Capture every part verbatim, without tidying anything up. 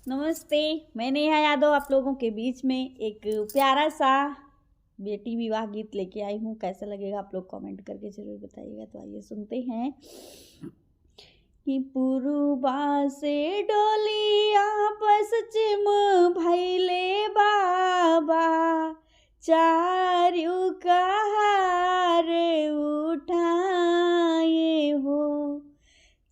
नमस्ते, मैं नेहा यादव आप लोगों के बीच में एक प्यारा सा बेटी विवाह गीत लेके आई हूँ। कैसा लगेगा आप लोग comment करके ज़रूर बताइएगा। तो आइए सुनते हैं कि पूर्वा से डोलिया पश्चिम भैले बाबा, चारू कहार उठाए हो,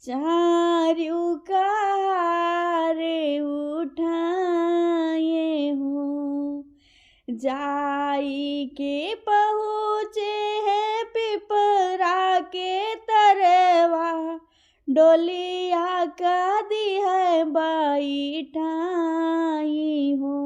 चारू कहार उठाए हो। जाई के पहुँचे है पिपरा के तरवा, डोलिया का दी है बैठाई हो।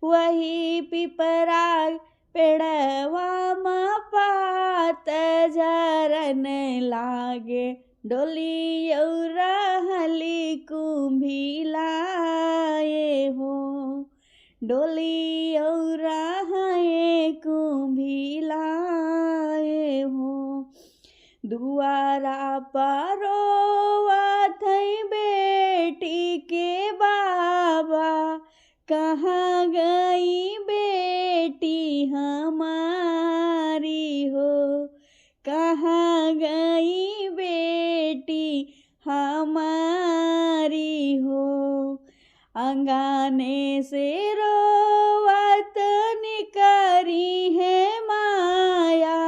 वही पिपरा पेड़वा मा पात झरन लागे, डोली और रहली कुंभिलाए हो, डोली और रहे कुंभिलाए हो। दुआरा पर रोवत है बेटी के बाबा, कहाँ गई बेटी हमारी हो, कहाँ गई बेटी हमारी हो। अंगने से रोवत निकरी है माया,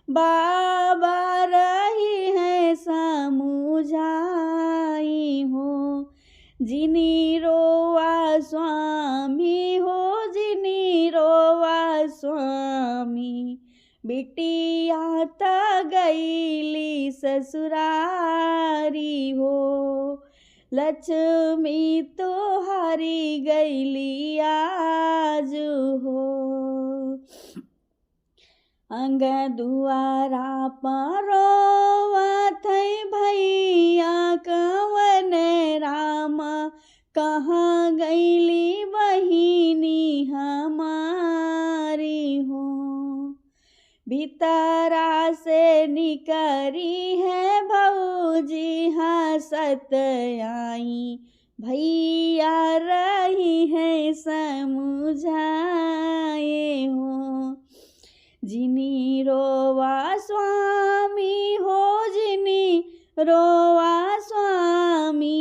बाबा रही है समुझाई हो। जिनी रोवा स्वामी हो, जिनी रोवा स्वामी, बिटिया त गईली ससुरारी हो। लक्ष्मी तोहारी गईली आज हो। अंग दुआरा पर रोवत है भैया कवन रामा, कहाँ गईली बहिनी हमारी हो। भीतरा से निकरी है भौजी हँसत आई, भैया रही है समुझाए हो। जिनी रोवा स्वामी हो, जिनी रोवा स्वामी।